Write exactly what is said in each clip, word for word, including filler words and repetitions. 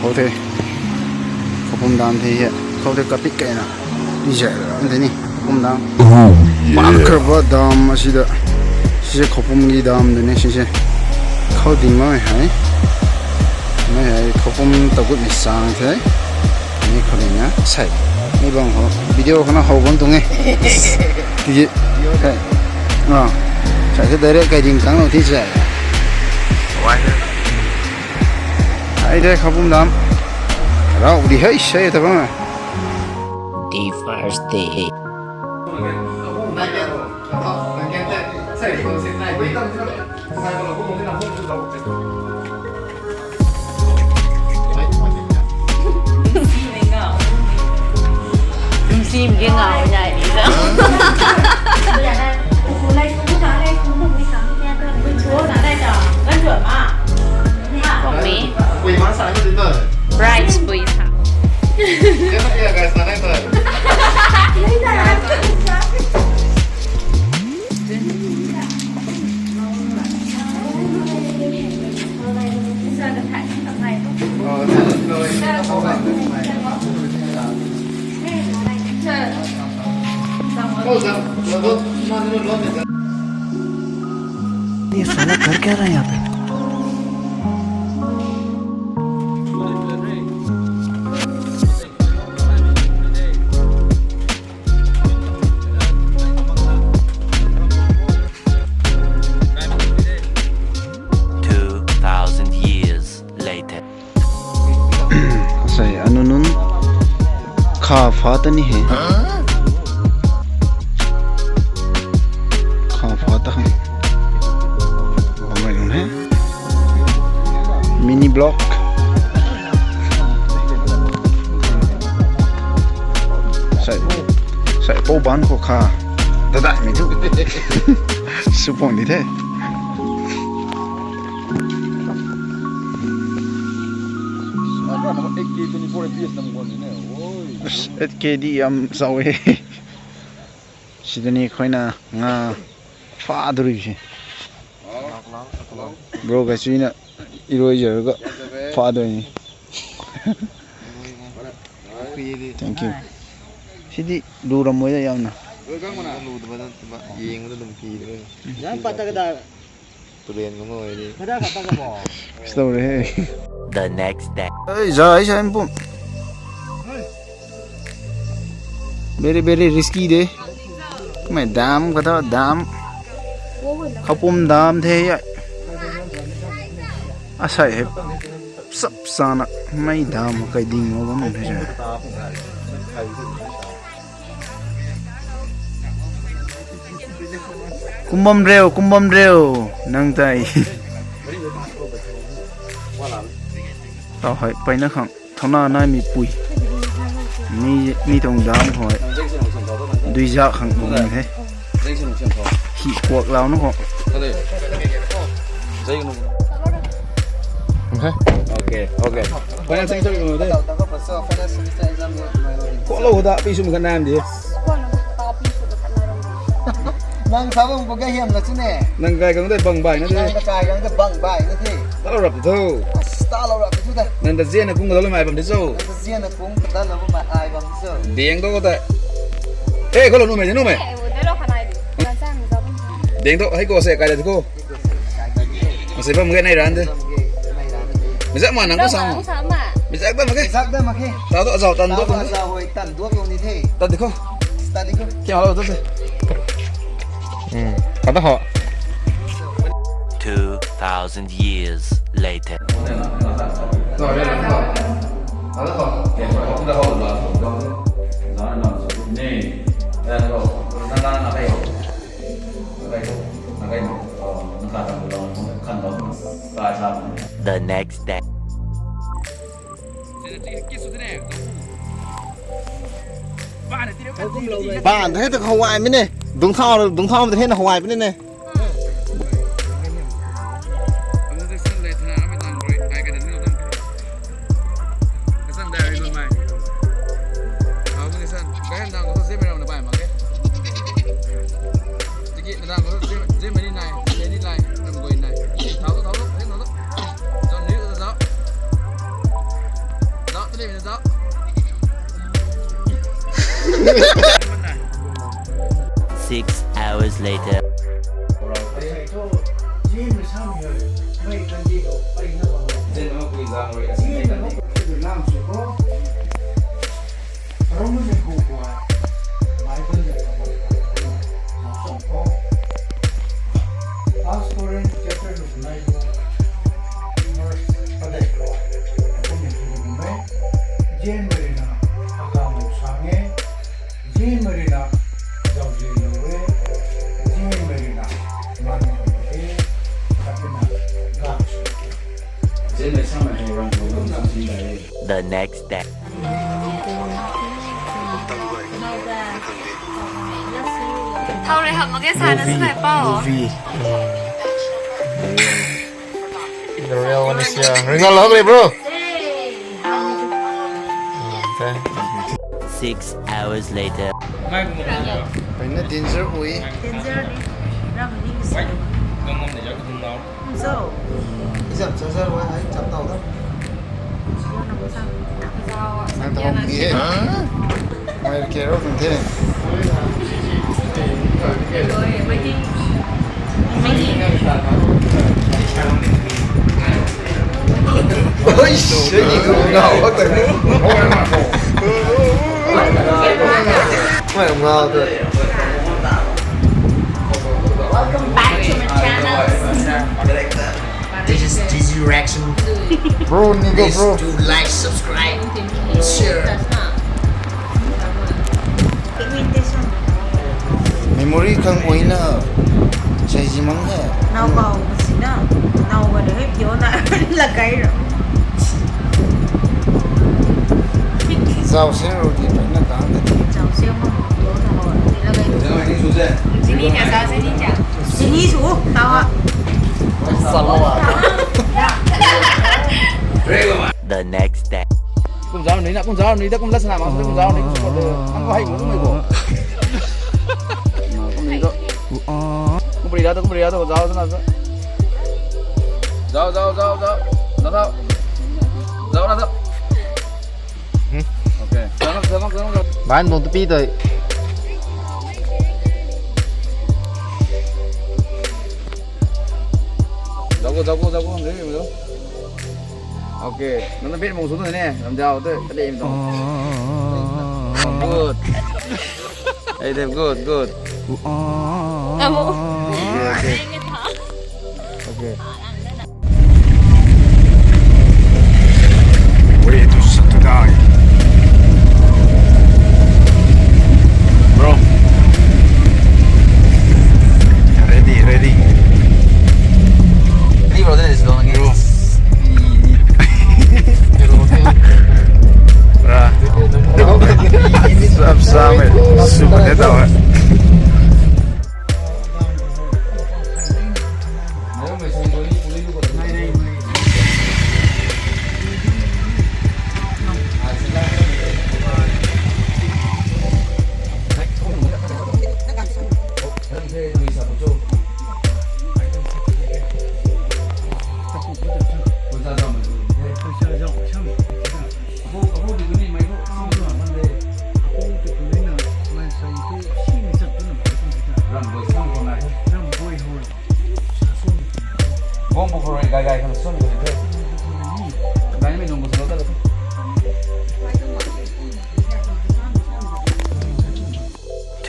Khou the. Khou pum dam the he. Khou the kapik kena. Di zai ram the ni. Khou pum dam. Oh, yeah. Pak kar ba dam asida. Sise khou pum gi dam de ni sise. Khou ding mai hai. Mai hai khou pum ta gut ni sang the. Ni khou ding na sai. Ni bang ho. Video khou na hou bam tuang e. Tiki. Hai. Ah. Sai se direct kai ding tang lo thi sai. Why? Ai de khou pum dam. Rau di hei sei ta bang. The first day. Sim ke ngau nai di da. Kong mi. Bright pui tha. ये साला कर क्या रहा है यहाँ पे? Two thousand years later. Sei, anunun kha pha ta ni he. Kha pha ta khang. Bamei nunc he. Mini block. Sei, sei, pou ban khou kha. Dadai mi thu. Supong di the. Eight K di yam zau e. Sida ni khoina nga pha duri si. Bro, guys, ina iroi jar ga pha duri ni. Thank you. Sidi lu ram moi da yamna. Yang pat ta ka da. Tulian ka mo di. Ka da ka ta ka bo. Story he. The next day. Ei, zai sa mpum. Very, very risky de. Mei dam ka ta dam. Khou pum dam the ya. Asai he. Sap sana mei dam kai ding mo bam the. Kumbam reu, kumbam reu, nang tai. Tau hai, paina khang, thauna nai mi pui. Mi, mi tuang dam khou. Dui za khang bung he. Hi kuak lau na khou. Okay. Okay, okay. Final semester ko de. Ko lo da, pi sum ka nam di. Nang sa bang bu ga hiam la chune. Nang kai kang de bang bai na de. Nang kai kang de bang bai na de. Ta lo rap thu. Ta lo rap thu da. Nang da zian na kung ka lo mai bam de so. Nang da zian na kung ka lo mai ai bam de so. Diang do ko ta. Eh, ko lo nu me, nu me. Diang do, hai ko se kai da ko. Masei bam ge nai ran de. Mizak ma nang ko sa ma. Mizak da ma ke. Mizak da ma ke. Ta do azau tan do ko. Azau hoi tan do ko ni the. Ta de ko. Ta de ko. Kya lo to se. Hmm. Ta da ho. Two thousand years later. The next day. Ban the hei ta khou ai mi ne. Dung thau, dung thau ta hei na khou ai mi ne. Six hours later. First Corinth chapter nai verse padeih khou, akumhmei thu kum e, Zianmei rui na akamv rui sang e, Zianmei rui na zauzian lou e, Zianmei rui na man khou e, katina gak sw. Zianmei samei hei rang khou lum sang sin dai e. The next day. Thau rui hamh mak ge sana sw nai pau. Movie. The real one is here. Ringa lou le, bro. Hey. Okay. Six hours later. Pai na danger ui. Danger ni. Ram ni. Zo. Isam sa sa wa ai chap tau da. Nang ta hom ni e. Mai ke ro tum the. Oi, shit, you go now. What the hell? Mai wow, the. Welcome back to my channel. This is Dizzy Reaction. Bro, ni go, bro. Please do like, subscribe, share. Memory khang oina sei zimang he. Nau bau sina, nau ba de he pio na lagai ro. Zau se ro di na kang de. Zau se mo pio na ho di lagai. Zau ni su se. Sini kya, zau sini kya? Sini su, tawa. The next day. Kum zau ni na, kum zau ni da, kum la sana ma, kum zau ni, kum zau ni. Ang ko hai kum ni ko. Kum ni ko. Kum bri da, kum bri da, zau sana. Zau, zau, zau, zau. Na zau. Zau na zau. Okay. Zau na, zau na, zau na. Ban bong tu pi tu. Zau ko, zau ko, zau ko. Okay, nang na bit mong sung ne, ram jao te, kade mi tong. Good. Hey, Dave, good, good. Amo. Okay, okay. Okay. Way to, to die. Bro. Ready, ready. Ready, bro, this is going again. Bro. Ra. Sab sa me. Super de tau hai.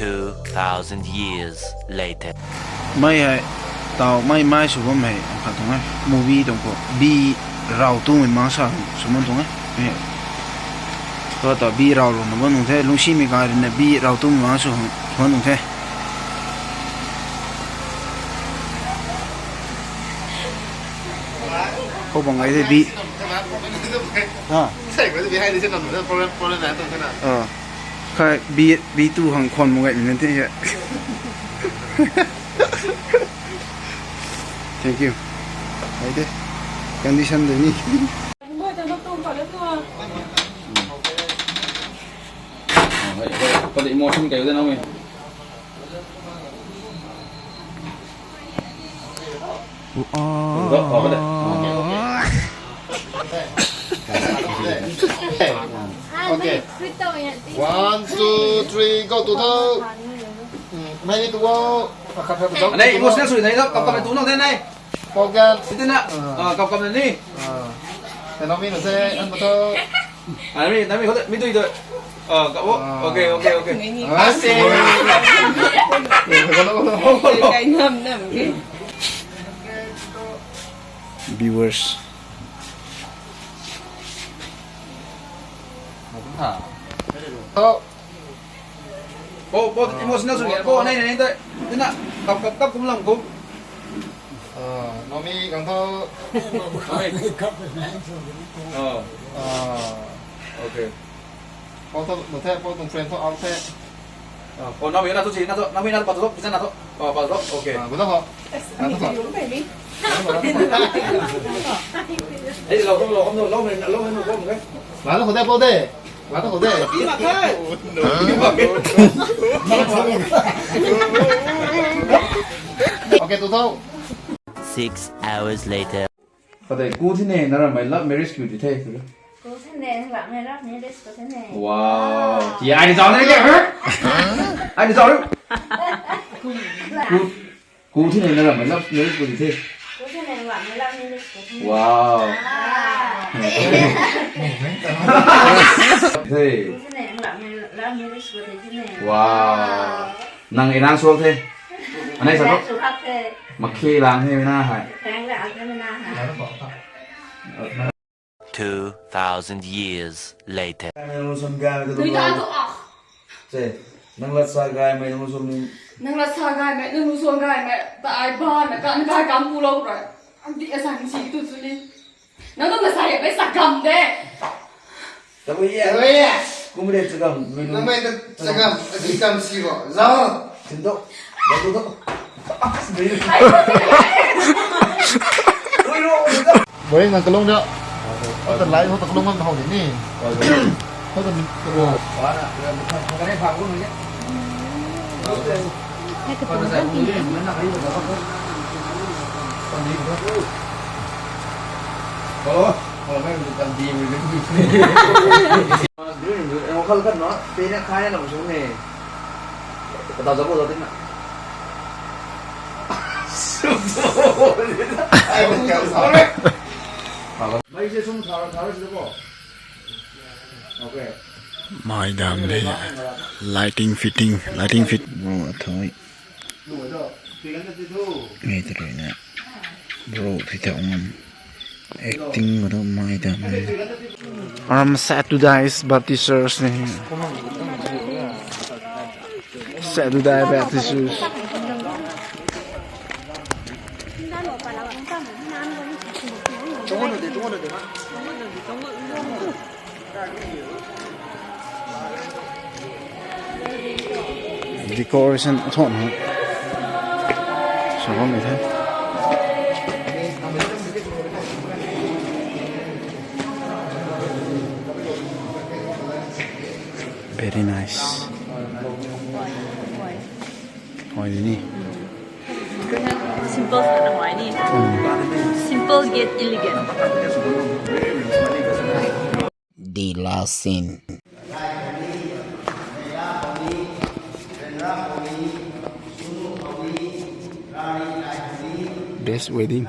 Two thousand years later. Mei hei, tau mei mei sw bam hei, khat tuang e, movie tuang khou, bi rau tumei mang sa sw bam tuang e. Hei. Tua tau bi rau lou na bam tuang the, lungsimei kai rui na bi rau tumei mang sw bam tuang the. Khou bang ai the bi. Ha. Ah. Kai bi, bi tu hang khwan mung gay ni te ya. Thank you. Ai de. Condition de ni. Pati emotion kayo de na mi. Okay. One, two, three, go. Tu tho. Nai ni tu wo. Khat khat tu. Anei emotional sui nai lo, kap kap tu no de nai. Pau gan. Tina. Ah, kap kap ni. Ah. Tena mi na se, an ba tho. Ah, mi, na mi khou de, mi tu tu. Ah, kap wo. Okay, okay, okay. Ase. Kai nam nam ke. Viewers. Oh. Oh, oh, emotional sui. Oh, nai nai nai. Tina, kap kap kap kum lam kum. Ah, Nomi kang tho. Oh. Ah. Okay. Pau tho, no the, pau tuang friend tho, au the. Ah, oh, Nomi na tu si, na tu, Nomi na tu, pa tu, bisa na tu. Oh, pa tu, okay. Ah, bu tho. Na tu tho. Hey, lau kum, lau kum, lau kum, lau kum, lau kum, okay. Na tu tho de, pau de. Lato khou de. Okay, tu tho. Six hours later. Kadai ku thine, na ramei love marriage ku ti the. Ku thine, na ramei love marriage ku thine. Wow. Ti ai ni zau ne ke? Ai ni zau. Ku Ku thine na ramei love marriage ku ti the. Ku thine na ramei love marriage ku thine. Wow. Ah. Hey. Ku thine na ramei love marriage ku ti thine. Wow. Nang inan suak the. Anei sa tu. Inan suak the. Makhe lang the na hai. Tang lang the na hai. Two thousand years later. Nang lu suan gaymei nang lu suan ni. Nang lat sa gaymei, nang lu suan gaymei, ta ai ba na ka, na ka kam ku lou ra. Am di asan si tu su ni. Nang tu na sa ye, sa kam de. Tabu ye. Tabu ye. Kum de sa kam. Nang mai ta sa kam, adi kam si bo. Zao. Sin do. Zao do. Ui ro. Boi nang kalung da. Hou ta lai, hou ta kalung ngam hou ni. Hou ta ni. Khal khat na, pe na khai na lam sung ne. Kata zabo zat na. Mai se sum thara thara se bo. Okay. Mai dam de. Lighting fitting, lighting fit. Bro, athoi. Ngai tu rui na. Bro, thi thau ngam. Acting ko tu mai dam de. I'm sad to die is Baptist Church ne. Sad to die Baptist Church. Decoration athon ho. Sa bam ni the. Very nice. Hoi ni. Simple sw na hoi ni. Simple yet elegant. The last scene. Best wedding.